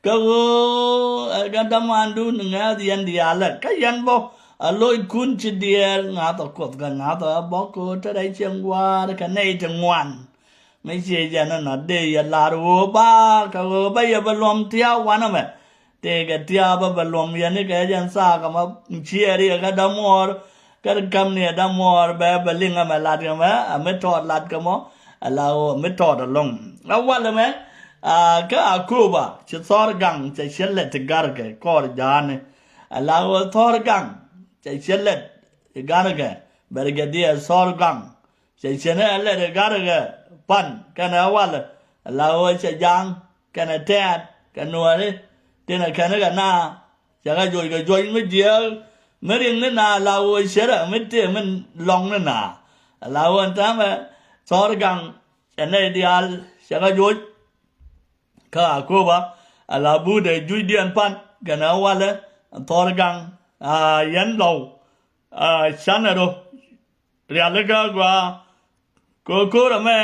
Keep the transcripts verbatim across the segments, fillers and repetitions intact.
Kä ɣöö ɛ kɛ dämandu ni ŋäth yɛn diaalɛ kä yɛn bä a lockun ci diɛɛr ŋa̱th a Kuoth kɛ ŋa̱th a bä ko̱o̱t te rɛy cieŋ gua̱a̱r kɛ nɛy ti ŋuan. Mi ciɛ jɛn ɛnɔ dee yɛ lar ɣöö ba kɛ ɣöö bä yɛ bä luɔm thia̱a̱ wanɛ mɛ. Tëëkɛ thia̱a̱ bä bä luɔm yɛn ikɛ jɛn thaak ɛmɔ ciɛɛr yɛ kä dämuɔɔr. Kä ri käm ni ɛ dämuɔɔr bɛ bɛ liŋ ɛmɛ lat kɛ mɛ ɛ mi tɔɔt lat kɛ mɔ. Ɛ la ɣöö mi tɔɔt ɛlɔ̱ŋ ɛ walɛ mɛ. Kä Akoba ci Thɔr Gaŋ cɛ ciɛ lɛt ti garkɛ kɔɔr ja̱a̱ni. Ɛ la ɣöö Thɔr Gaŋ cɛ ciɛ lɛt ti garkɛ Brigadier Thɔr Gaŋ. Cɛ ciɛn ɛ lɛt ti garkɛ pan kɛnɛ walɛ. Ɛ la ɣöö cɛ ja̱a̱ŋ kɛnɛ tɛ̈t kɛ nuääri. Tinɛ kɛn kɛ na cɛ kɛ juɔc kɛ juɔc mi jiääk mi riŋ ni na la ɣöö cierɛ mi tëë mi lɔŋ ni na. La ɣöö ɛn täämɛ Thɔr Gaŋ cɛ nɛy diaal cɛ kɛ juɔc. Kä Akoba ala buudɛ jucdiɛn pan kɛnɛ walɛ Thɔr Gaŋ. A yɛn lɔw a canɛ ro rialikä gɔaa. Kɛ ɣöö ko̱r ɛmɛ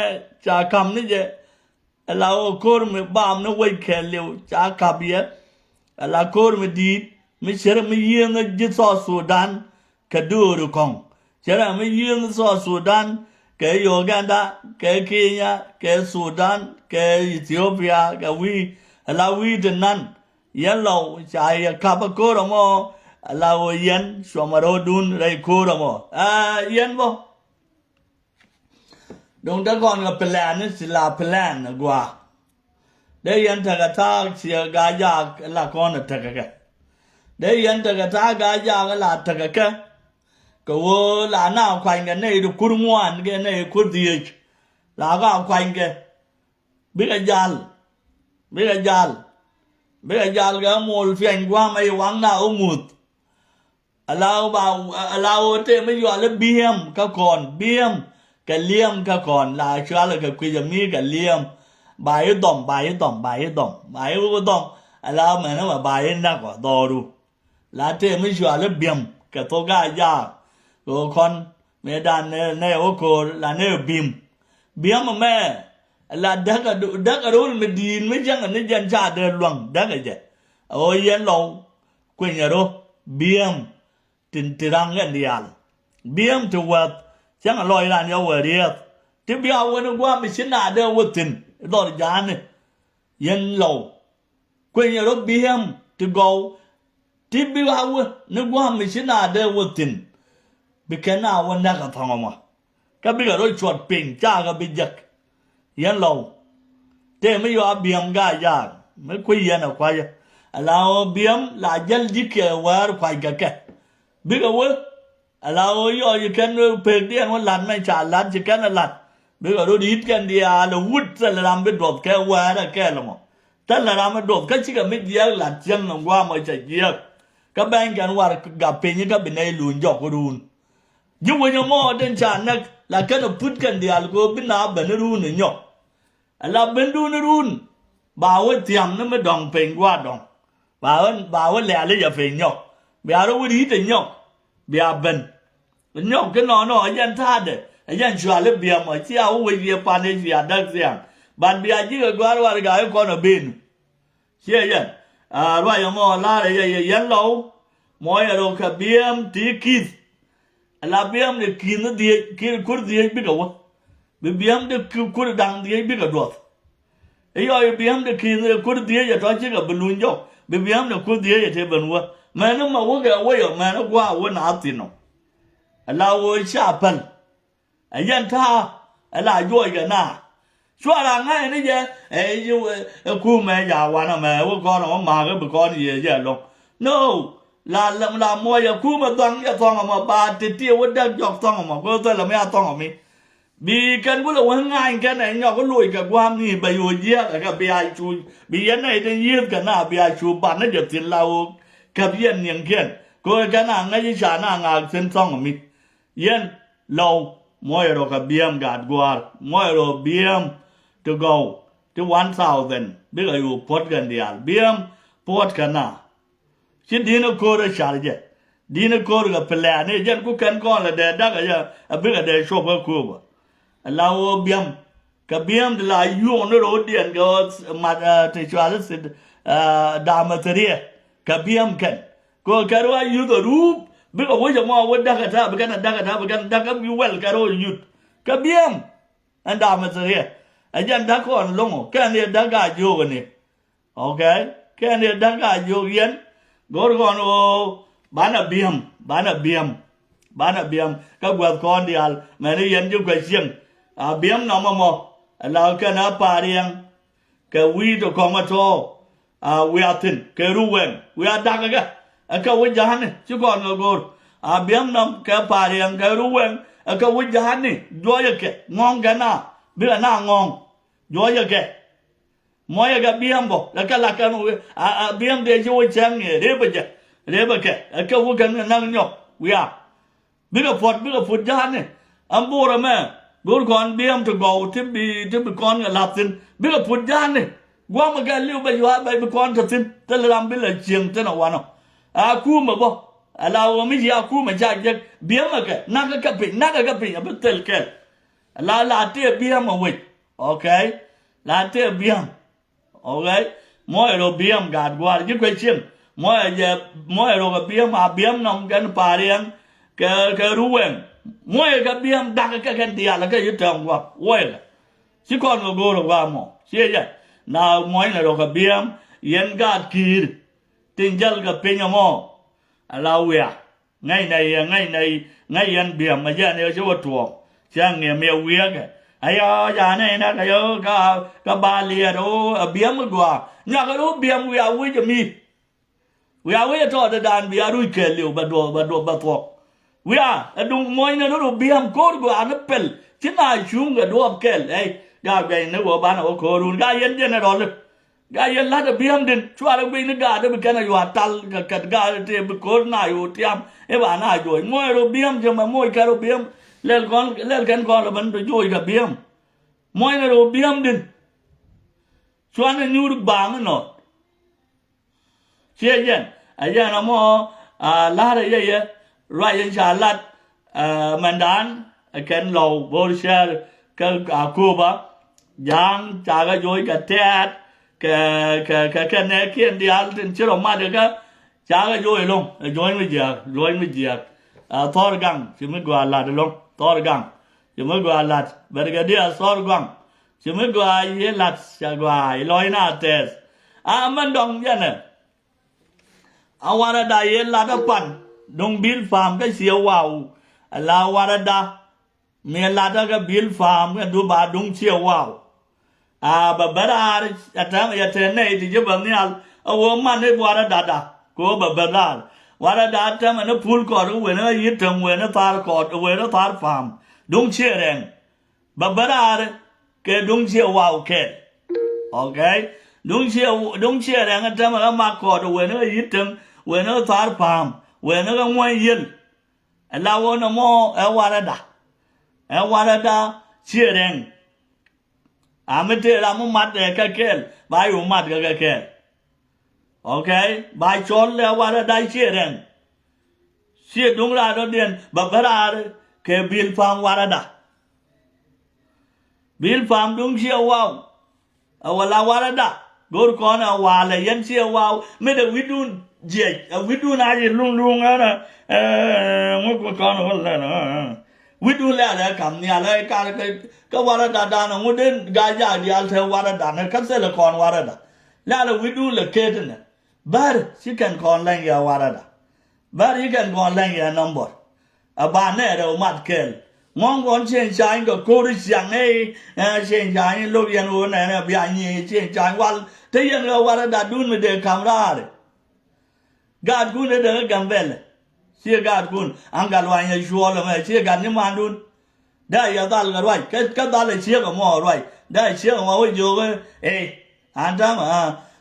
ca ka̱m ni jɛ. Ɛ la ɣöö ko̱r mi baam ni wec kɛɛliw ca ka̱p yɛ. Ɛ la ko̱r mi di̱i̱t mi cierɛ mi yiëëŋä ji̱ South Sudan kɛ dööri kɔ̱ŋ. Cierɛ mi yiëëŋä South Sudan kɛ Uganda kɛ Kenya kɛ Sudan kɛ Ethiopia kɛ wi̱i̱. Ɛ la wi̱i̱ ti nan yɛn lɔw ca yɛ ka̱p ɛ ko̱r ɛmɔ. Ɛ la ɣöö yɛn cuɔmɛ ro̱o̱dun rɛy ko̱r ɛmɔ ɛ yɛn bä. Duŋ te kɔn kɛ plan ni ci la plan ni gua̱a̱. Dee yɛn tekɛ ta̱a̱ ciɛ Gaa-jaak la kɔn tekɛ kɛ. Dee yɛn tekɛ ta̱a̱ Gaa-jaak la tekɛ kɛ. Kɛ ɣöö la na kuanykɛ nɛy ti kur ŋuan kɛ nɛy kur dhieec. La ka kuanykɛ bikɛ jal. Bikɛ jal. Bikɛ jal kɛ muɔl piɛny gua̱a̱mɛ i̱ waŋna omuth. Ala ɣöö ba ala ɣöö tëë mi yual i̱ bi̱em kä kɔn bi̱em kɛ li̱em kä kɔn la cualɛ kɛ kui̱c ami kɛ li̱em. Ba i̱ dhɔm ba i̱ dhɔm ba i̱ dhɔm ba i̱ wä dhɔm. Ala ɣöö mɛn i̱ mɛ ba i̱ näk ɔ dhɔru. La tëë mi cual i̱ bi̱em kɛ thok Gaa-jaak. Kɛ ɣöö kɔn mëëdan nɛ nɛ wä ko̱o̱r la nɛ bi̱em. Bi̱em ɛmɛ la däk a däk a rol mi di̱i̱t mi cäŋ ni jɛn ca dee luäŋ däk a jɛ. A ɣöö yɛn lɔw kuinyɛ rɔ bi̱em ti ti raŋ kɛn diaal. Bi̱em ti wäth cäŋ a lɔc ran yɔ wee riɛth ti bia wen gua̱a̱m mi ci naat dee wä thi̱n dhɔr ja̱a̱ni. Yɛn lɔw kuinyɛ rɔ bi̱em ti gɔw ti bia wen ni gua̱a̱m mi ci naat dee wä thi̱n. Bi kɛn a wä näk a thɔŋ ɛmɔ. Kä bikɛ rɔ cuɔt piny cakɛ bi jek. Yɛn lɔw tëë mi yɔa bi̱em Gaa-jaak mi kui̱ yɛn ɛ kuacä. Ala ɣöö bi̱em la jäl ji̱ kiɛ wäär kuackɛ kɛ. Bikɛ wä ala ɣöö yɔc kɛn pekdiɛn wä la̱t mɛ ca la̱t ci kɛn ɛ la̱t. Bikɛ rɔ ri̱t kɛn diaal ɛ wut thilɛ ram bi duɔth kɛ wäär ɛ kɛɛl ɛmɔ. Thilɛ ram bi duɔth kä cikɛ mi jiääk la̱t cieŋ ni gua̱a̱mɔ cɛ jiääk. Kä bɛ̈ny kɛn war gap piny kä bi nɛy luny jɔk run. Ji̱ wec ɛmɔ den ca näk la kɛn ɛ put kɛn diaal kɛ ɣöö bi na ben run ɛ nyɔk. Ala ben dun run ba wä thiam ni mi dɔ̱ŋ piny gua̱a̱r dɔ̱ŋ. Ba wä ba wä lɛ̈ɛ̈l i̱ yɛ piny nyɔk bia rɔ wä ri̱t ɛ nyɔk. Bia ben nyɔk ki nɔnɔ ɛ jɛn ta̱a̱dɛ ɛ jɛn cual i̱ biɛm ɔ cia wä wec yɛ pan i̱ bia däk thiaŋ. Bat bia ji̱ kɛ gɔ̱a̱r warɛga i̱ kɔn ɛ ben. Ciɛ yɛn a ruac ɛmɔ la̱rɛ yɛ yɛ yɛn lɔw. Mɔ yɛ rɔ kɛ biɛm ti ki̱th. Ala biɛm ni ki̱th ni dhiec ki̱th kur dhiec bikɛ wä. Bi biɛm di kur da̱ŋ dhiec bikɛ duɔth. I̱ yɔc biɛm di ki̱th kur dhiec ɛ tɔ cikɛ bi luny jɔk bi biɛm di kur dhiec ɛ te ben wä. Mɛni mɛ wä kɛ wä yɔ mɛni gua̱a̱ wä na thi̱n ɔ. Ala wä ca päl. Ɛ yɛn ta̱a̱ ɛ la juɔc kɛ na. Cuarɛ ŋa̱c ni jɛ ɛ yi ɛ kumɛ ja wanɛ mɛ wä kɔn ɛ wä ma̱a̱k ɛ bi kɔn yiëë jɛ lo̱ŋ. No la la muɔc ɛ kumɛ dhɔaŋ jɛ thɔŋ ɛmɔ ba ti ti wä däk jɔk thɔŋ ɛmɔ kɛ wä thilɛ mi a thɔŋ ɛmi. Bi kɛn kulɛ wä ŋa̱ny kɛn ɛ nyɔk loc kɛ gua̱a̱m ni bɛ yo̱o̱ jiɛɛk ɛ kɛ bia cuc bi yɛn nɛy tin yiëëth kɛ na bia cuc banɛ jɛ thi̱n la wä. Käp yɛn niɛŋkiɛn kɛ wä kɛn a ŋäc i̱ ca na ŋa̱a̱k thi̱n thɔŋ ɛmi. Yɛn lɔw muɔyɛ rɔ kɛ biɛm gaat gua̱a̱r muɔyɛ rɔ biɛm ti gɔw ti one thousand bikɛ yo̱o̱ puɔ̱t kɛn diaal biɛm puɔ̱t kɛn na. Ci di̱n ɛ ko̱r ɛ car jɛ di̱n ɛ ko̱r kɛ plan i̱ jɛn ku kɛn kɔn lɛ dee da̱k ɛ jɛ ɛ bikɛ dee cuɔp ɛ ko̱o̱pä. Ɛ la ɣöö biɛm kɛ biɛm ti la yuɔk ni ro̱o̱diɛn kɛ ɣöö mat ɛ ti cual i̱ thit. Aa, damɛ thiriɛ kɛ biɛm kɛn. Kɛ kɛ rɔ a yuth a ruup bikɛ wec ɛmɔ a wä da̱k ɛ ta̱a̱ bi kɛn a da̱k ɛ ta̱a̱ bi kɛn a da̱k ɛ bi wɛl kɛ rɔ a yuth kɛ biɛm. Ɛn damɛ thiriɛ ɛ jɛn da̱k kɔn loŋ ɔ kɛn yɛ da̱k a jiök ɛni. Ok. Kɛn yɛ da̱k a jiök yɛn go̱r kɔn ɣöö banɛ biɛm, banɛ biɛm, banɛ biɛm kä gua̱th kɔn diaal mɛni yɛn ji̱ gua̱c cieŋ. A biɛm nɔmɔ mɔ ɛ la kɛn a pa̱a̱r yɛn. Kɛ wi̱i̱ ti kɔŋ ɛ tɔ̱ a wiaa thi̱n kɛ ru wɛŋ wiaa dakä kɛ ɛ kɛ wi̱c ja̱a̱ni ci kɔn kɛ go̱o̱r. A biɛm nɔm kɛ pa̱a̱r yɛn kɛ ru wɛŋ ɛ kɛ wi̱c ja̱a̱ni juɔyɛ kɛ ŋɔ̱ŋ kɛ na bikɛ na ŋɔ̱ŋ juɔyɛ kɛ. Muɔyɛ kɛ biɛm bɔ lɛ kɛ la kɛn wi̱i̱ a biɛm dee ci wi̱c cɛŋ ŋiɛ rep ɛ jɛ rep ɛ kɛ ɛ kɛ wi̱c kɛn kɛ na̱k nyɔk wiaa. Bikɛ puɔt bikɛ put ja̱a̱ni. Ɛn bo̱o̱r ɛmɛ go̱o̱r kɔn biɛm ti gɔw ti bi ti bi kɔn kɛ la̱th thi̱n bikɛ put ja̱a̱ni. Gua̱mɛ kɛ li̱w bɛ yua̱a̱ bɛ bi kɔn te thi̱n thil ram bi lɛ cieŋ thi̱n ɛ wanɔ. A kuumɛ bä a la ɣöö mi ci a kuumɛ ca jek biɛmɛ kɛ nakä kɛ piny nakä kɛ piny a bi thil kɛl. A la la tëë biɛmɛ wec. Ok. La tëë biɛm. Ok. Muɔyɛ rɔ biɛm gaat gua̱a̱r ji̱ kuec cieŋ. Muɔyɛ jɛ muɔyɛ rɔ kɛ biɛm a biɛm nɔm kɛn pa̱a̱r yɛn kɛ kɛ ru wɛŋ. Muɔyɛ kɛ biɛm dakä kɛ kɛn diaal kɛ yi tɛm gua̱a̱r wuɔyɛ kɛ. Ci kɔn kɛ go̱o̱r ɛ gua̱a̱r mɔ ciɛ jɛ na muɔyɛ rɔ kɛ biɛm yɛn gaat ki̱i̱r. Tin jäl kɛ piny ɛmɔ. Ala wiaa. Ŋäc nɛy ɛ ŋäc nɛy ŋäc yɛn biɛm ɛ jɛn ɛ ci wä tuɔɔk. Cä ŋiɛ miɛ wiɛɛkɛ ayɔ ca nɛy nɛ kɛ yɔ ka ka ba liɛɛt ɣöö ɛ biɛm mi gɔaa. Nyuakɛ ɣöö biɛm wiaa wi̱c ɛ mi. Wiaa wi̱c ɛ tɔɔt ɛ daan bia ruc kɛɛliw bɛ duɔk bɛ duɔk bɛ thuɔk. Wiaa ɛ duŋ muɔ̱cnɛ ni ru biɛm ko̱r gɔaa ni pɛl ci na cuŋ kɛ duɔɔp kɛl ɛ. Gaa guɛcni wä banɛ wä ko̱o̱run gaa yɛn jɛn ɛ rɔli. Gaa yɛn la̱t ɛ biämdin cuarɛ guic ni gaat ɛ bi kɛn ɛ yua̱a̱ tal kɛ kɛt gaat ɛ tëë bi ko̱r na yo̱o̱ tiam. Ɛ ba na jo̱o̱c muɔc rɔ biäm cɛ mɛ moc kɛ rɔ biäm. Lɛl kɔn lɛl kɛn kɔn lɛ ben bi jo̱o̱c kɛ biäm. Muɔc ni rɔ biämdin. Cuanɛ nyuur baaŋ inɔ. Ciɛ yɛn a yɛn amɔ a la̱rɛ yɛ yɛ ruac in ca lat. Mɛndan ɛ kɛn lɔw bo̱r cɛɛr kä a kööbä. Ja̱a̱ŋ cakɛ jo̱o̱c kɛ tɛɛt kɛ kɛ kɛ kɛ nɛɛkiɛn diaal tin ci rɔ mat kä. Cakɛ jo̱o̱c ɛlɔ̱ŋ ɛ jo̱o̱c mi jiääk luɔ̱c mi jiääk. Thɔr gaŋ ci mi gɔaa lat ɛlɔ̱ŋ thɔr gaŋ. Ci mi gɔaa lat bɛr kɛ diaal thɔr gaŋ. Ci mi gɔaa yiëë lat ca gɔaa ilɔ̱c na tɛɛth. A mɛn dɔ̱ŋ jɛnɛ. A warada yɛ lat a pan duŋ bil pa̱a̱m kä ciɛ waw. A la warada mi lat a kä bil pa̱a̱m kä du ba duŋ ciɛ waw. A bɛ bä raar a tɛm yɛ tɛn nɛy ti ji̱ bä nhial. A wä man i̱ warada da kɛ wä bɛ bä raar. Warada a tɛm ɛn i̱ pul kɔt i̱ wen i̱ yi̱t tɛm wen i̱ thar kɔt wen i̱ thar pa̱a̱m duŋ ciɛ rɛŋ. Bɛ bä raar kɛ duŋ ciɛ waw kɛɛl. Ok. Duŋ ciɛ duŋ ciɛ rɛŋ ɛ tɛmɛ kä mak kɔɔt ɛ wen ɛ yi̱t täŋ wen ɛ thar pa̱a̱m wen ɛ ŋuɔ̱ny yiël. Ɛ la wä nɔmɔ ɛ warɛda. Ɛ warɛda ciɛ rɛŋ. A mi tëë ram mi mat ɛ kɛ kɛɛl ba yo̱o̱ mat kɛ kɛ kɛɛl. Ok. Ba cɔl ɛ warɛda ciɛ rɛŋ. Ciɛ duŋ raar dɔ̱diɛn bɛ bä raar kɛ bil pa̱a̱m warɛda. Bil pa̱a̱m duŋ ciɛ waw. Ɛ wä la warɛda go̱r kɔn ɛ walɛ yɛn ciɛ waw. Mit ɛ wi̱dun jiɛc ɛ wi̱dun a ci luŋ luŋ ɛn ɛ ŋuk kɔn wä lɛn. Wi̱dun lɛl ɛ kam nhial ɛ kar kä warɛda dan ɛ ŋut den gac jaak diaal te warɛda ni kä thilɛ kɔn warɛda. Lɛl ɛ wi̱dun lɛ ket ni. Bär ci kɛn kɔn lɛny yɛ warɛda. Bär ci kɛn kɔn lɛny yɛ nɔmbɔr. A ba nɛɛrɛ wä mat kɛl. Ŋɔ̱ŋ kɔn cieŋ cany kɛ ko̱ri ciaŋ ëë. Ɛ cieŋ cany lo̱k yɛn ɣöö nɛɛnɛ bia nyiee cieŋ cany wal. Te yɛn ɣä warɛda dun mi dee ka̱m raari. Gaatkun ëë dee kä Gambɛlɛ. Ciɛ gaatkun aŋ gat luany ɛ cuɔɔl ɛmɛ ciɛ gat ni mandun. Dee a yɛ dhal kɛ ruac kä dhal ɛ ciek ɛmɔ ruac dee a ciek ɛmɔ wä jiök ëë. An täämɛ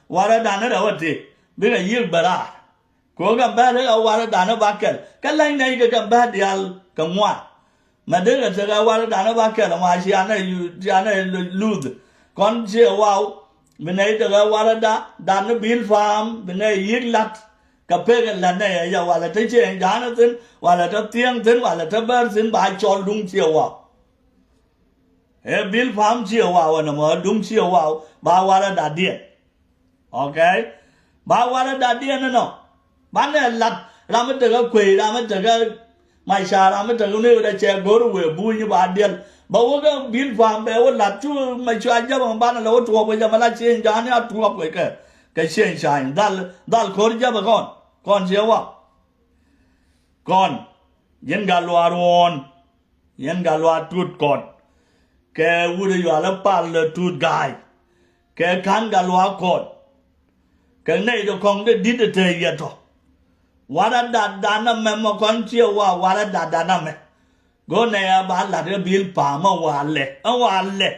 warɛdan rɛw ɛ tëë bikɛ yiëk bɛ raar. Kɛ ɣöö kɛn bɛ̈t ɛ warɛdan ɛ ba kɛl kä läny nɛy kɛ kɛn bɛ̈t diaal kɛ ŋuan. Mɛ dee kɛ tekɛ warɛdan ɛ ba kɛl ɛmɔ a cia nɛ cia nɛ luth. Kɔn ciɛ waw bi nɛy tekɛ warɛda dan ni bil pa̱a̱m bi nɛy yiëk la̱t. Kɛ pek in la̱t nɛy ɛ yɛ walɛ te ciɛ ja̱a̱n ɛ thi̱n walɛ te thiäŋ thi̱n walɛ te bɛr thi̱n ba cɔl duŋ ciɛ waw. Ɛ bil pa̱a̱m ciɛ waw ɛn ɛmɔ duŋ ciɛ waw ba warɛda diɛn. Ok. Ba warɛ da diɛn inɔ. Banɛ lat ram mi tekɛ kuey, ram mi tekɛ macar, ram mi tekɛ ni wä dɛ cɛ go̱r wëë buny ba diɛl. Ba wä kɛ bil pam bɛ wä lat cu ma cua jabä banɛ lɛ wä tuɔp kɛ jabä la cieŋ jani a tuɔp kɛ kɛ cieŋ cany dhal dhal ko̱r jabä kɔn kɔn ciɛ wa. Kɔn yɛn gat luaar ɣɔ̱ɔ̱n. Yɛn gat luaar Tut Kɔt kɛ wut ɛ yual ɛ pal ɛ Tut Ga̱a̱y kɛ ka̱n gat luaar Kɔt. Kɛ nɛy ti kɔŋ ti di̱t ɛ te yɛ tɔ. Warɛ dat dan amɛ mɛ kɔn ciɛ wa warɛ dat dan amɛ. Go̱o̱r nɛy a ba lat ɛ bil pam ɛ walɛ ɛ walɛ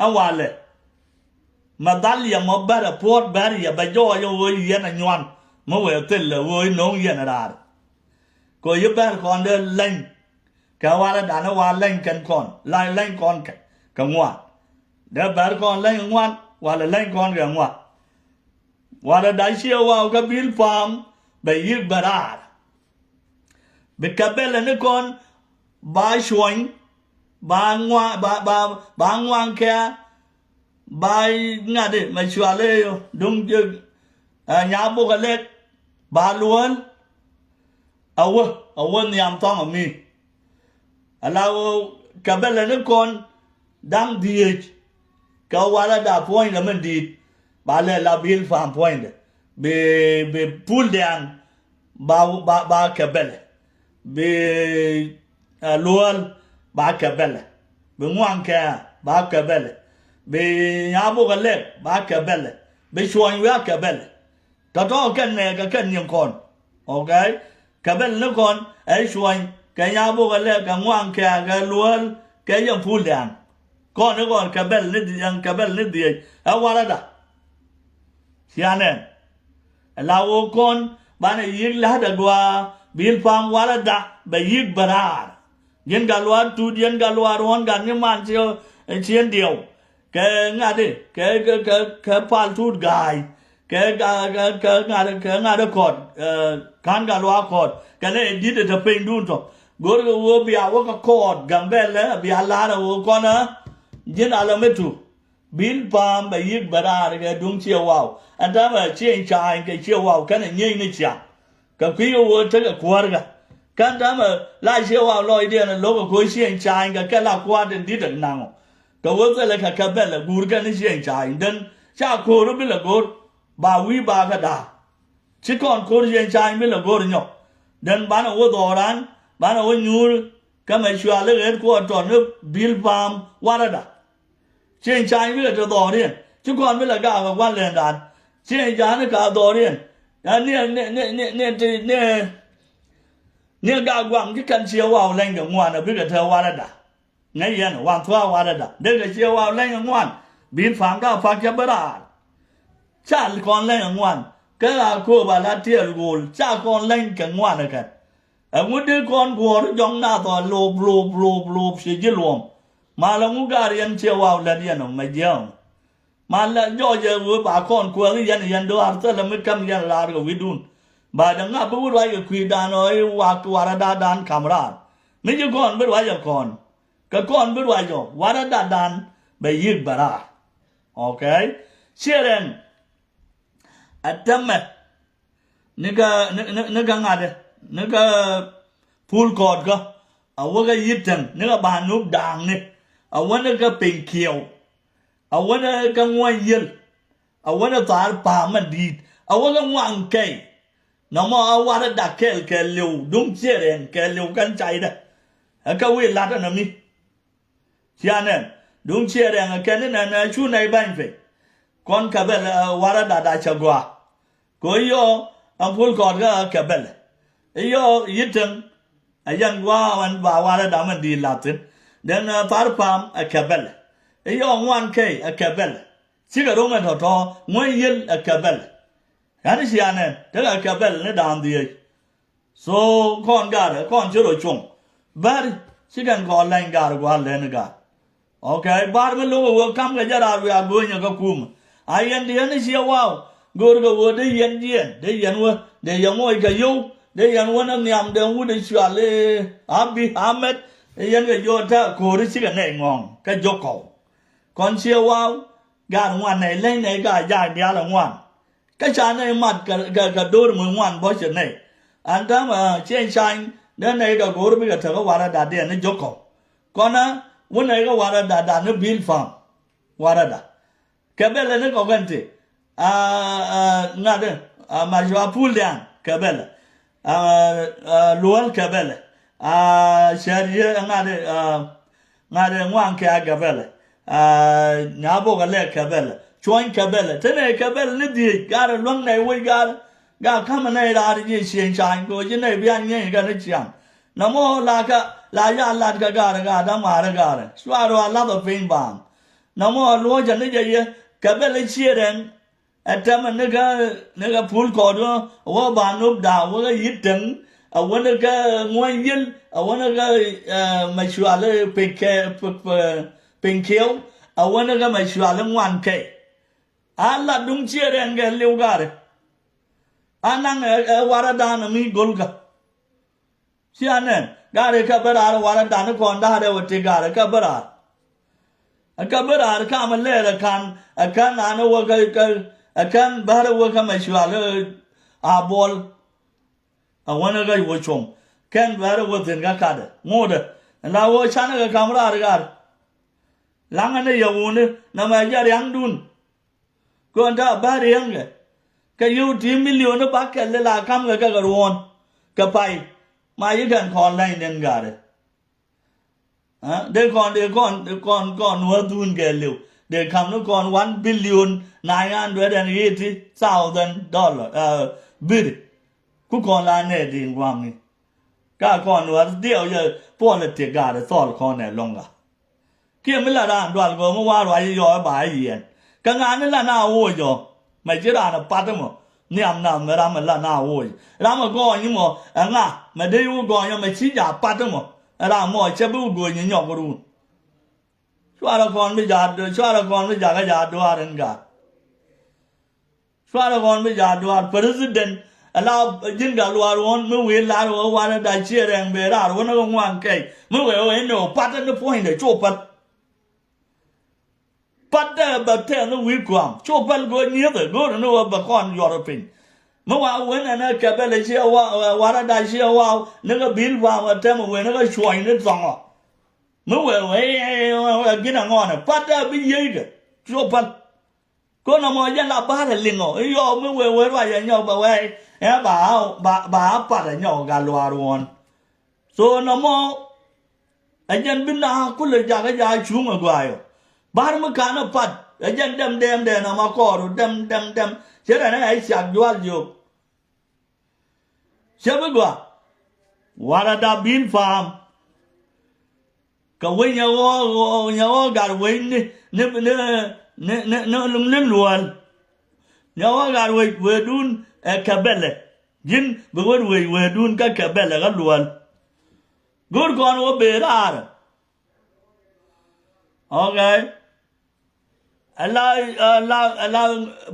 ɛ walɛ. Mɛ dhal yɛ mɔ bɛr ɛ puɔ̱t bɛr yɛ bɛ jɔɔc ɛ ɣöö yɛn ɛ nyuan mɛ wëë thil ɛ ɣöö no̱o̱ŋ yɛn ɛ raar. Kɛ ɣöö yi bɛr kɔn dee leny. Kɛ warɛ danɛ wa leny kɛn kɔn la leny kɔn kɛ kɛ ŋuan. Dee bɛr kɔn leny ŋuan walɛ leny kɔn kɛ ŋuan. Warɛ da ciɛ waw kä bil pam bɛ yik bɛ raar. Bi kɛ bɛlɛ ni kɔn ba cuɔny ba ŋuan ba ba ba ŋuan kɛ ba ŋa̱t i̱ mɛ cual i̱ duŋ jek. Ɛ nya bok ɛ lɛk ba luɔ̱l. Awä awä nhiam thɔŋ ami. Ala ɣöö kɛ bɛ lɛ ni kɔn da̱ŋ dhieec. Kɛ walɛ da puɔ̱nydɛ mi di̱i̱t ba lɛ la bil pam puɔ̱nydɛ bi bi pul diaŋ. Ba ba ba kɛ bɛlɛ bi ɛ luɔl ba kɛ bɛlɛ bi ŋuaŋ kɛ ba kɛ bɛlɛ bi nyabuk ɛ lɛk ba kɛ bɛlɛ bi cuɔny wiak kɛ bɛlɛ. Tɔtɔ kɛn nɛɛkɛ kɛn nyin kɔn. Ok. Kɛ bɛl ni kɔn ɛ cuɔny kɛ nyabuk ɛ lɛk kɛ ŋuaŋ kɛ kɛ luɔl kɛ yɛn pul diaŋ. Kɔn ni kɔn kɛ bɛl ni dhiɛŋ kɛ bɛl ni dhiɛc ɛ warada. Cianɛn. Ɛ la wok kɔn banɛ yik la̱t ɛ gɔaa bil pam warɛ dak bɛ yik bɛ raar. Yɛn gat luaar Tut yɛn gat luaar ɣɔ̱n gat ni man ciɛ ciɛn diɛw. Kɛ ŋa̱t i̱ kɛ kɛ kɛ kɛ pal Tut Ga̱a̱y kɛ kɛ kɛ ŋa̱t kɛ ŋa̱t i̱ kɔt. Ka̱n gat luaar kɔt kɛ nɛ i̱ di̱t ɛ te piny dun tɔ. Go̱r kɛ ɣöö bia wä kɛ kɔɔt Gambɛlɛ bia la̱r ɛ ɣöö kɔn ɛ ji̱n alɛ mi tu. Bil pam bɛ yik bɛ raar kɛ duŋ ciɛ waw. Ɛn tamɛ ciɛ in ca̱a̱ny kɛ ciɛ waw kɛnɛ nyieny ni ciaŋ. Kɛ kui̱ kɛ wee tekɛ kuäärkä kɛn tamɛ la ciɛ waw lɔcdiɛn ɛ lo̱k kɛ ko̱ ciɛ in ca̱a̱ny kɛ kɛ la kua̱r tin di̱t ɛ naŋɔ. Kɛ wee thilɛ kɛ kɛ bɛl ɛ guur kɛn ni ciɛ in ca̱a̱ny den ca ko̱r bi lɛ go̱r ba wi̱i̱ ba kɛ da̱a̱. Ci kɔn ko̱r ciɛ in ca̱a̱ny bi lɛ go̱r nyɔk den banɛ wä dhɔɔran banɛ wä nyuur. Kä mɛ cuali ɣet kuɔt tɔn ni bil pam warada. Cieŋ cany bikɛ te dhɔriɛn ci kɔn bi lɛ gak kɛ gua̱n lɛndan. Cieŋ cany ka dhɔriɛn. Ni ni ni ni ni ni ni ni gak guaŋ ci kɛn ciɛ waw lɛny kɛ ŋuan a bikɛ te warada. Ŋäc yɛn wan thua̱a̱ warada dee kɛ ciɛ waw lɛny kɛ ŋuan. Bil pam ka pak cɛ bi raar. Ca kɔn lɛny kɛ ŋuan kɛ a kööp a la tiɛɛl go̱o̱l ca kɔn lɛny kɛ ŋuan kɛ. Ɛŋu dee kɔn guɔ̱ɔ̱r jɔ̱ŋ nath ɔ lop lop lop lop ci ji̱ luɔ̱m. Mal ɛŋu gar yɛn ciɛ waw lät yɛn ɔ mɛ jiɛɛŋ. Mal lɛ jɔɔc ɛ ɣöö ba kɔn kuɛth yɛn yɛn dɔaar thilɛ mi käm yɛn raar kɛ wi̱dun. Ba dɛ ŋa̱p bi wä ruac kɛ kui̱dan ɔ i̱ wak warɛ da̱a̱dan ka̱m raar mi ci kɔn bi ruac ɛ kɔn. Kɛ kɔn bi ruac ɔ warɛ da̱a̱dan bɛ yiëk bɛ raar. Ok. Ciɛ rɛn. Ɛ tɛmɛ. Ni kä ni ni ni kä ŋa̱t ɛ ni kä pul kɔɔt kä. A wä kä yi̱t täŋ ni kä ba nuk da̱a̱ŋni. A wä ni kä piny kiɛw. A wä ni kä ŋuɔ̱ny yiël. A wä ni thaar pa̱a̱m man di̱i̱t a wä kä ŋuaŋ kɛy. Nɔmɔ a warɛ dak kɛɛl kɛɛliw duŋ ciɛ rɛɛŋ kɛɛliw kɛn caydä. Ɛ kä wi̱i̱ la̱t ɛn ɛ mi. Cianɛn duŋ ciɛ rɛŋ kɛn inɛn cu nɛy ba̱ny piny. Kɔn kɛ bɛl warɛ dada cɛ gɔaa. Kɛ ɣöö yɔ ɛn pul kɔɔt kä kɛ bɛl. Yɔ yi̱t thi̱n. Ɛ yɛn gɔaa ɛn ba warɛ dam ɛn di̱i̱t la̱t thi̱n. Dɛn thar pa̱a̱m ɛ kɛ bɛl. Yɔ ŋuan kɛy ɛ kɛ bɛl. Cikɛ ro̱ŋ ɛn tɔ̱tɔ̱ ŋuäny yiël ɛ kɛ bɛl. Ɣän cianɛn tekɛ kɛ bɛl ni da̱a̱n dhieec. So kɔn garɛ kɔn ci rɔ cuɔ̱ŋ. Bäri ci kɛn kɔn lɛny garɛ gua̱a̱r lɛn gar. Ok. Bar mi lo̱k ɛ wee kam kɛ jɛ raar wiaa go̱o̱nyɛ kä kumɛ. A yɛn diɛn ni ciɛ waw. Go̱o̱r kɛ wee dee yɛn diɛn dee yɛn wee dee yɛn ŋuɔc kɛ yio̱w dee yɛn wee ni nhiam dee wut i̱ cual i̱ abi amɛt. I̱ yɛn kɛ jiɔt tɛk ko̱ri cikɛ nɛy ŋɔ̱ɔ̱ŋ kɛ jiök kɔw. Kɔn ciɛ waw. Gaat ŋuan nɛy leny nɛy gaat jaak diaal ɛ ŋuan. Kä ca nɛy mat kɛ, kɛ, kɛ do̱r mi ŋuan bä cɛ nɛy. An täämɛ, ah, ciɛ cany, dee nɛy kɛ go̱o̱r bikɛ tekä warada diɛn ni jɔkɔ. Kɔnɛ, wä nɛy kɛ warada dan ni bil pam. Warada. Kɛbɛlɛ ni kɔkɛn ti. Ah, ah, ŋa̱t, ah, Marshwa Pul Diaŋ, kɛbɛlɛ. Ah, ah, Luɔl, kɛbɛlɛ. Ah, Cɛr Yie, ŋa̱t, ah, ŋa̱t ŋuan kɛ a kɛbɛlɛ. Ah, Nyabok alɛ kɛbɛlɛ. Cuɔny kɛbɛlɛ. Tenɛ kɛbɛlɛ ni dhiec, garɛ luäŋ nɛy wec garɛ. Ga kamɛ nɛy raar ji̱ cieŋ cany kɛ ɣöö ji̱ nɛy bia nyieeny kɛ ni ciaŋ. Nɔmɔ la kɛ, la ya lat kɛ garɛ, garɛ, dämaarɛ garɛ. Cuarɛ wa lathɛ piny baaŋ. Nɔmɔ luɔcɛ ni jɛ yɛ, kɛbɛlɛ ciɛ rɛŋ. Ɛ tɛmɛ ni kä, ni kä Pul Kɔɔt wä, wä ba nop da, wä kä Yi̱t Täŋ, ɛ wä ni kä Ŋuɔ̱ny Yiel, ɛ wä ni kä, eh, Macual, eh, piny kɛ, p-, p-, piny kiɛw, ɛ wä ni kä Macual ŋuan kɛ. A la duŋ ciɛ rɛŋ kɛ liw garɛ. A naŋ ɛ, ɛ warɛ dan mi go̱l kä. Cia nɛn, garɛ kä bä raar warɛ dan kɔn da̱rɛ wä ti garɛ kä bä raar. Kä bä raar kam lɛɛr ɛ kan, ɛ kan an wä kä, kä, ɛ kan bärɛ wä kä Macual, eh, a buɔl. Ɛ wänä kä wä cuɔ̱ŋ. Kɛn bärɛ wä thi̱n kä katdɛ. Ŋotdɛ. Ɛn la wä canɛ kɛ kam raar gar. Laŋɛ ni yɛ wuni, nɛmɛ jɛ riaŋdun. Kɔn ta bä riäŋkɛ. Kɛ yio̱w ti milion ni bakɛl la kamkɛ kɛ kɛ ruɔ̱ɔ̱n. Kɛ pay. Ma yi kɛn kɔn lany den garɛ. Ah, dee kɔn, dee kɔn, dee kɔn, kɔn wä dhun kɛ liw. Dee kam ni kɔn one billion nine hundred and eighty thousand dollar, ah, bir. Ku kɔn la nɛ di guaŋni. Ka kɔn wä diɛw yɛ puɔl ti garɛ thɔl kɔn ɛ lɔŋa. Kiɛ mi la raan dual gɔɔ mi waar ruac yɔɔ ba yiɛn. Kä ŋa̱a̱n ni la na woc ɔ. Mɛ ci raan ɛ pat mɔ. Nhiam na mɛ ram ɛ la na woc. Ram ɛ gɔɔny mɔ ɛ ŋa mɛ dee wä gɔɔny mɛ ci ja pat mɔ. Ɛ ram mɔ cɛ bi wä gɔɔny nyɔk run. Cuarɛ kɔn mi ja, cuarɛ kɔn mi ja kä ja duaar in gaat. Cuarɛ ɣɔn mi ja duaar president. Ala ji̱n gat luaar ɣɔn mi wi̱i̱ lar ɣɔn wanɛ da ciɛ rɛŋ bee raar ɣɔn ɣä ŋuan kɛy. Mi wee wee ni ɣä pat ni puɔ̱nydɛ cu päl. Pat dɛ bɛ tɛth ni wi̱i̱ kuam cu päl go̱o̱r nyiethɛ go̱o̱r ni ɣä bɛ kɔn yuɔr piny. Mi wa wen ɛn ɛ kɛbɛl ɛ ciɛ wa, warɛ da ciɛ wa ni ɣä bil pam ɛ tɛm wen ɣä cuɔ̱ny ni thɔŋɔ. Mi wee wee ɛ gin ɛ ŋɔnɛ pat dɛ bi yiey kɛ cu päl. Konɛ mɔ jɛn la ba̱a̱r ɛ liŋɔ i̱ yɔɔk mi wee wee ruac ɛ nyɔk bɛ wee ɛ ba ba ba pat ɛ nyɔk gat luaar wuɔ̱n. So nɔmɔ ɛ jɛn bi na kulɛ jakä ja cuŋ ɛ gua̱a̱yɔ. Ba̱a̱r mi ka̱n ɛ pat ɛ jɛn dɛm dɛm dɛn ɛ ma kɔɔr dɛm dɛm dɛm. Cɛ rɛn ɛ ciak jual jiök. Cɛ bi gɔaa. Warɛ da bin pa̱a̱m. Kɛ wec nyɛ ɣɔɔ, nyɛ ɣɔɔ gat wec ni, ni, ni, ni, ni, ni, ni luɔl. Nyɛ ɣɔɔ gat wec wecdun ɛ kɛbɛlɛ. Ji̱n bi wet wec wecdun kä kɛbɛlɛ kä luɔl. Go̱r kɔn wä bëë raar. Okay. Ala, ala, ala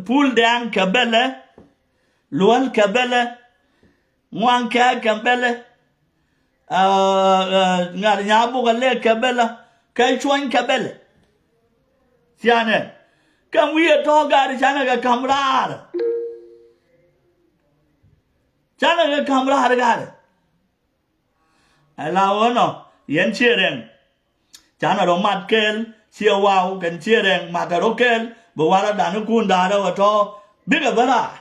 pul dɛŋ kɛbɛlɛ, luɔl kɛbɛlɛ, ŋuaŋ kɛ kɛbɛlɛ, aa, aa, ŋa̱r nyaa bukɛ lɛ kɛbɛlɛ, kɛ cuɔ̱ny kɛbɛlɛ. Cianɛ kɛm wi̱i̱ ɛ tɔ̱ ga̱r canɛ kɛ ka̱m raar. Canɛ kɛ ka̱m raar ga̱r. Ɛ la ɣöö nɔ yɛn ciɛ rɛŋ. Canɛ rɔ mat kɛɛl ciɛ waw kɛn ciɛ rɛŋ matɛ rɔ kɛɛl bi warɛ danikun da̱a̱rɛ wä tɔ̱ bikɛ bä raar.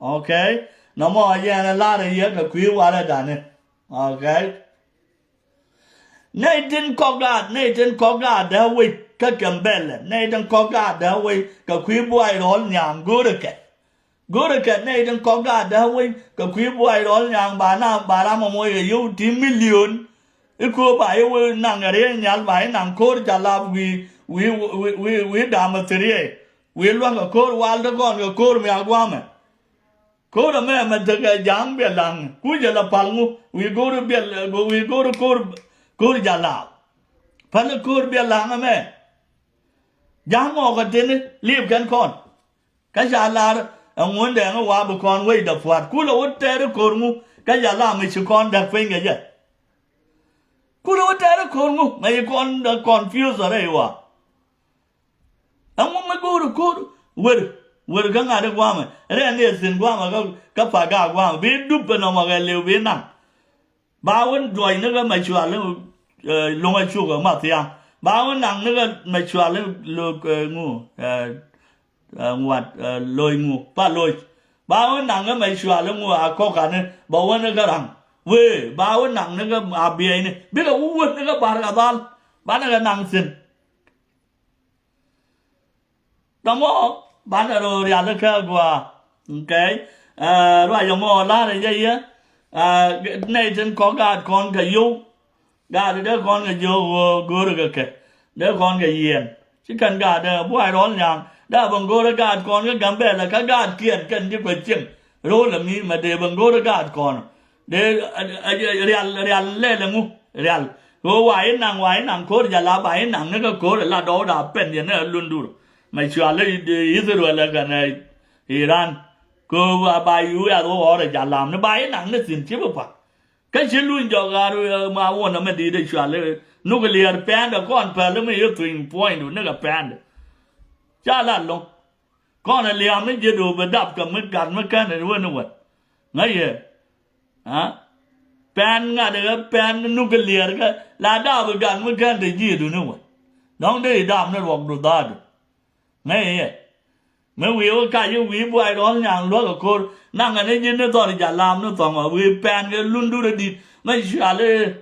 Okay. Nɔmɔ yɛn ɛ lar ɛ yɛ kɛ kui̱ warɛ dani. Okay. Nɛy tin kɔk gaat, nɛy tin kɔk gaat dee wec kä kɛm bɛlɛ, nɛy tin kɔk gaat dee wec kɛ kui̱ buay rɔl nyaŋ go̱o̱rɛ kɛ. Go̱o̱rɛ kɛ nɛy tin kɔk gaat dee wec kɛ kui̱ buay rɔl nyaŋ ba na ba ram ɔmɔ yɛ yio̱w ti milion. I̱ ko̱o̱p ba i̱ wee naŋ kɛ riey nhial ba i̱ naŋ ko̱o̱r ca lap wi̱i̱ wi̱i̱ wi̱i̱ wi̱i̱ wi̱i̱ dam ɛ thiriey. Wi̱i̱ luäk kɛ ko̱o̱r wal te kɔn kɛ ko̱o̱r mi a gua̱a̱mɛ. Ko̱r ɛmɛ mɛ tekɛ ja̱a̱ŋ biɛl la̱ŋ kucɛ la pal ŋu wi̱i̱ go̱o̱r biɛl wi̱i̱ go̱o̱r ko̱r ko̱r ja̱ laap. Päl ko̱r biɛl la̱ŋ ɛmɛ. Ja̱a̱ŋ ŋɔɔk ɛ tini liip kɛn kɔn. Kä ca lar ɛŋun dɛŋ ɛ wa bi kɔn wec dɛ pua̱t kulɛ wä tɛɛr ko̱r ŋu kä ja̱ laap mi ci kɔn däk piny kɛ jɛ. Kulɛ wä tɛɛr ko̱r ŋu mɛ ci kɔn däk confuse rɛy wa. Ɛŋu mi go̱o̱ri ko̱r wer Wer kä ŋa̱t i̱ gua̱a̱mɛ rɛn ni ɛ thi̱n gua̱a̱mɛ kä, kä Pagak gua̱a̱mɛ bi dup kɛ nɔmɔ kɛ liw bi naŋ. Ba wä duɔ̱c ni kä mɛ cual i̱, eh, lo̱ŋ a cuk ɛ ma thia̱a̱ŋ. Ba wä naŋ ni kä mɛ cual i̱ lo̱k, eh, ŋu, eh, eh, ŋuat, eh, lo̱c ŋu, pa lo̱c. Ba wä naŋ kä mɛ cual i̱ ŋu a kɔk kani bɛ wä ni kä raŋ. Wee, ba wä naŋ ni kä a biɛyni. Bikɛ wä wä ni kä bar kɛ dhal. Banɛ kɛ naŋ thi̱n. Tɔmɔ banɛ rɔ rial kä gua. Okay. Ruacɛ mɔ lar jɛ yɛ. Nɛy tin kɔk gaat kɔn kɛ yow. Gaat dee kɔn kɛ yow ɣöö go̱o̱rɛ kɛ kɛ dee kɔn kɛ yiɛn. Ci kɛn gaat dee buay rɔl nyaŋ dee ben go̱o̱rɛ gaat kɔn kɛ Gambɛlɛ kä gaat kiɛn kɛn ji̱ kɛ cieŋ. Ro̱o̱lɛ mi mɛ dee ben go̱o̱rɛ gaat kɔn. Dee rial, rial lɛl ɛŋu rial. Kɛ ɣöö wa inaŋ, wa inaŋ ko̱r jɛ la ba inaŋ ni kɛ ko̱r ɛ la dɔwda pɛn yɛn ɛ lundur. Mɛ cual i̱ Israel ɛ kɛn ɛ Iran. Kɛ ɣöö ba yu ɛ ɣɔr ɛ jɛ lam ni ba inaŋ ni thi̱n ci bi pa. Kä ci luny jɔk ɣaar ma wun ɛmɛ di̱i̱t ɛ cual i̱ nuclear pɛn dɛ kɔn pɛl mi i̱ thuny puɔ̱nydu ni kɛ pɛn dɛ. Ca la lo̱ŋ. Kɔn ɛ liaam ni ji̱ do̱o̱ bi dap kɛ mi gat mi kɛn ɛ wen ɛ wet. Ŋäc yɛ. Pɛn ŋa̱t ɛ pɛn nuclear kɛ la dap bi gat mi kɛn te ji̱ do̱o̱ ni wet. Dɔ̱ŋ dee i̱ dap ni ruɔkdu dhaadu. Ŋäc yɛ. Mi wi̱i̱ wä kac i̱ wi̱i̱ buay rɔ̱l nyaŋ luäk ɛ ko̱r naŋ ɛ ni ji̱ ni dhɔr ja̱ laam ni thɔŋ ɛ wi̱i̱ pɛn kɛ lundur ɛ di̱t mɛ cual i̱.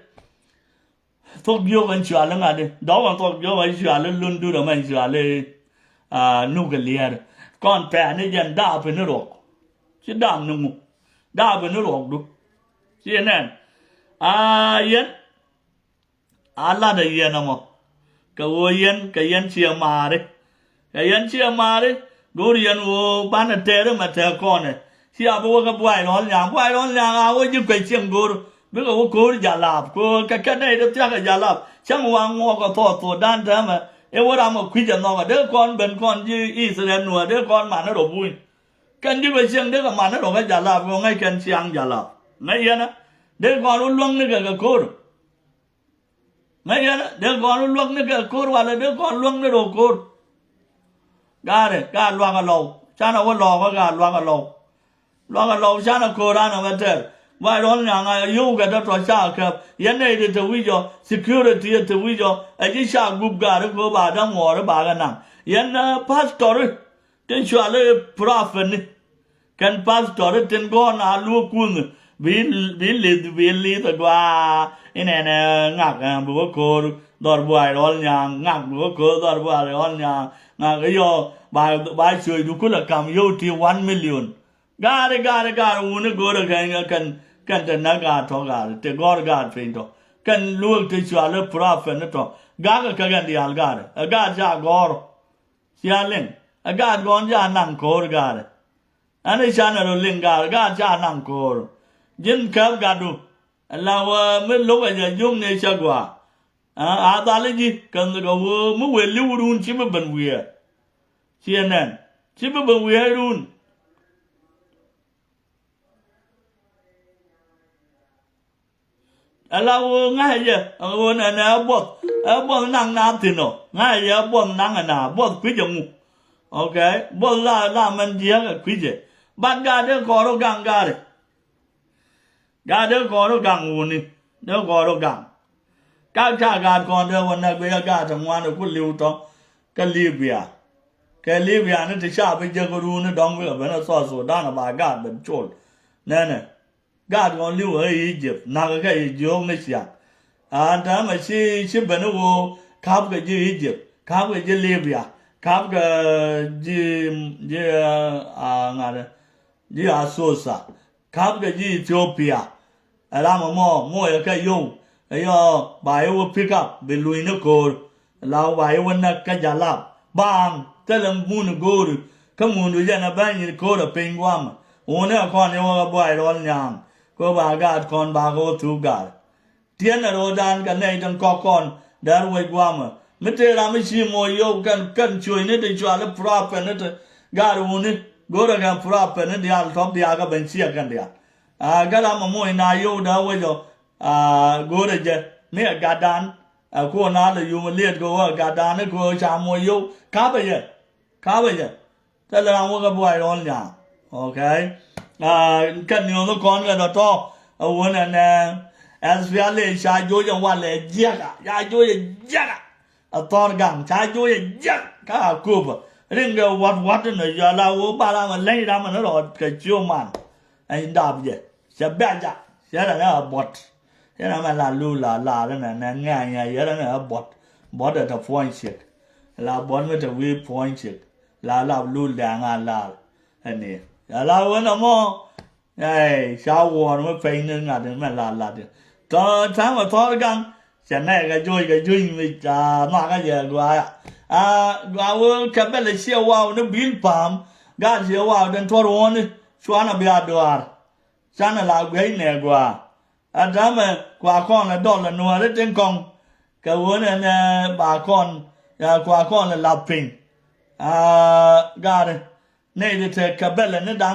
Thok jiök ɛn cuali ŋa̱di dɔ̱k ɛn thok jiök ɛn cuali lundut ɛmɛ cuali. Nuk kɛ liɛɛr kɔn pɛɛni jɛn daap ini ruɔk. Ci daap ni ŋu? Daap ini ruɔkdu. Ci nɛn a yɛn a lat ɛ yɛn ɛmɔ. Kɛ ɣöö yɛn kɛ yɛn ciɛ maari. Kɛ yɛn ciɛ maari go̱o̱r yɛn ɣöö banɛ tɛɛri mɛ tɛɛ kɔnɛ. Ci a bi wä kɛ buay rɔl nyaŋ buay rɔl nyaŋ a wä ji̱ kuec cieŋ go̱o̱r bikɛ wä ko̱o̱r jalap kɛ ɣöö kɛ kɛ nɛy ti thia̱k kɛ jalap. Cäŋ wa ŋuɔk kɛ thɔɔth thɔɔdan täämɛ i̱ wä ram ɛ kui̱c ɛ nhɔk ɛ dee kɔn ben kɔn ji̱ Ithɛrɛl nuɔ̱ɔ̱r dee kɔn man ni rɔ buny. Kɛn ji̱ bɛ cieŋ dee kɛ man ni rɔ kɛ jalap kɛ ɣöö ŋäc kɛn ciaŋ jalap. Ŋäc yɛn ɛ dee kɔn wä luäŋ ni kɛ kɛ ko̱o̱r. Ŋäc yɛn dee kɔn luäk ni kɛ ko̱r walɛ dee kɔn luäk ni rɔ ko̱r. Gaarɛ gaa luak alɔw canɛ wä lɔɔk kä gaa luak alɔw. Luak alɔw canɛ ko̱r anɛ wä tɛr. Wa rɔl nyaŋ a yio̱w kɛ dee tɔ ca käp yɛn nɛy ti te wi̱c ɔ security ti wi̱c ɔ. Ɛ ji̱ ca gup gaari ko̱r ba dee ŋuɔɔri ba kɛ naŋ yɛn pastori. Tin cuali prophet ni kɛn pastor tin gɔ̱r na luɔk kunh bi bi lith bi lith a gua. Inɛnɛ ŋak bi wä ko̱r dhɔr buay rɔl nyaŋ ŋak bi wä ko̱r dhɔr buay rɔl nyaŋ ŋak yɔ ba ba cuɔy du kulɛ kam yio̱w ti one million. Gaari gaari gaari wuni go̱rɛ kɛn kɛn kɛn te näk gaar tɔ gaari te gɔ̱r gaar piny tɔ kɛn luɔk te cuali prophet ni tɔ gak kɛ kɛn diaal gaari ɛ gaar ca gɔ̱r. Cia liŋ ɛ gaat gɔ̱n ca naŋ ko̱o̱r gaarɛ. Ɛn i̱ canɛ rɔ liŋ gaarɛ gaat ca naŋ ko̱o̱r. Ji̱n kääp gatdu ɛ la wä mi lo̱k ɛ jɛ juŋ ni cä gɔaa. A dhal i̱ ji̱ kɛ nhikɛ wä mi wëë li̱w run ci bi ben wiɛɛr. Ciɛ nɛn ci bi ben wiɛɛr run. Ala ɣöö ŋa̱cä jɛ ɣöö nɛnɛ ɛ buɔth ɛ buɔth naŋ na thi̱n ɔ ŋa̱cä jɛ ɛ buɔth naŋ ɛ na buɔth kui̱c ɛ ŋu. Ok. Buɔth la la mɛn jiääk ɛ kui̱c ɛ. Bat gaat dee kɔɔr ɔ gaŋ gaari. Gaat dee kɔɔr ɔ gaŋ wuni dee kɔɔr ɔ gaŋ. Kak ca gaat kɔn dee wä nɛk bi ɛ gaat ɛ ŋuan ɛ ku li̱w tɔ. Kä Libia kɛ Libia ni ti ca bi jek runi dɔŋ bikɛ ben ɛ South Sudan ɛ ba gaat ben col. Nɛnɛ. Gaat ɣɔn li̱w ɛ Egypt nakä kɛ jiök ni ciaŋ. An täämɛ ci ci ben i̱ ɣöö ka̱pkɛ ji̱ Egypt ka̱pkɛ ji̱ Libya ka̱pkɛ ji̱ ji̱ a ŋa̱t ji̱ Asosa ka̱pkɛ ji̱ Ethiopia. Ɛ ram ɛmɔ moc ɛ kɛ yio̱w ɛ yɔ ba i̱ wä pick up bi luny ni ko̱o̱r. La wä ba i̱ wä näk kä jalap baaŋ thilɛ mun go̱o̱ri. Kä mundu jɛn ɛ bäny in ko̱o̱r ɛ piny guamɛ. Wuni ɛ kɔn i̱ wä kɛ buay rɔl nyaŋ. Kɛ ba gaat kɔn ba kɛ wä thuk gat. Tiɛn ɛ ro̱o̱dan kɛ nɛy tin kɔk kɔn dɛr wec guamɛ. Mi tëë ram mi ci moc yio̱w kɛn kɛn cuɔ̱cni ti cuali prophet ni ti gaat wuni. Go̱rɛ kɛn prophet ni diaal tɔ̱p diaal kɛ ben ciɛ kɛn diaal. A kä ram ɛ moc na yio̱w dee wec ɔ. A go̱rɛ jɛ mi ɛ gatdan. Ɛ kuɔn na lɛ yum liet kɛ ɣöö ɛ gatdan ni kɛ ɣöö ca moc yio̱w kapɛ jɛ. Kapɛ jɛ. Thilɛ ram wä kɛ buay rɔl nyaŋ. Okay. Kɛ niɔth kɔn kɛ dɔ̱tɔ̱ a wun ɛnɛ. Ɛth pial i̱ ca joc ɛ walɛ jiɛka, ca joc ɛ jiɛka. A thɔr gaŋ ca joc ɛ jiɛk kä a köpä. Rin kɛ wat wat inɔ yɔl a wä bal amɛ leny ram ɛn rɔɔd kɛ cio man. Ɛn dap jɛ cɛ bɛ̈ jak cɛ rɛ nɛ a buɔt. Yɛn amɛ la lul la lar inɛ nɛ ŋɛ̈ny ɛ yɛn amɛ a buɔt. Buɔt ɛ te puɔ̱ny ciek. La buɔt mi te wi̱i̱ puɔ̱ny ciek. La la lul dɛ̈ɛ̈ŋ a lar. Ɛn ni ca la wen ɛmɔ. Ɛy ca wuɔɔr mi peny ni ŋa̱t in mɛ la lat in. Tɔ ta̱a̱ mɛ thɔr gaŋ. Cɛ nɛ kɛ joc kɛ joc mi ca makä jɛ gua̱a̱. A gua̱a̱ wee kɛ bɛl ɛ ciɛ waw ni bil pa̱a̱m. Gat ciɛ waw den tuɔr wuɔ̱ni cuanɛ bia duaar. Canɛ la guiɛc nɛ gua̱a̱. A dämɛ kua kɔn lɛ dɔl lɛ nuɔ̱ɔ̱ri tin kɔŋ. Kɛ ɣöö nɛnɛ ba kɔn, ya kua kɔn lɛ lap piny. A gaari nɛy ti te kɛ bɛlɛ ni da̱ŋ.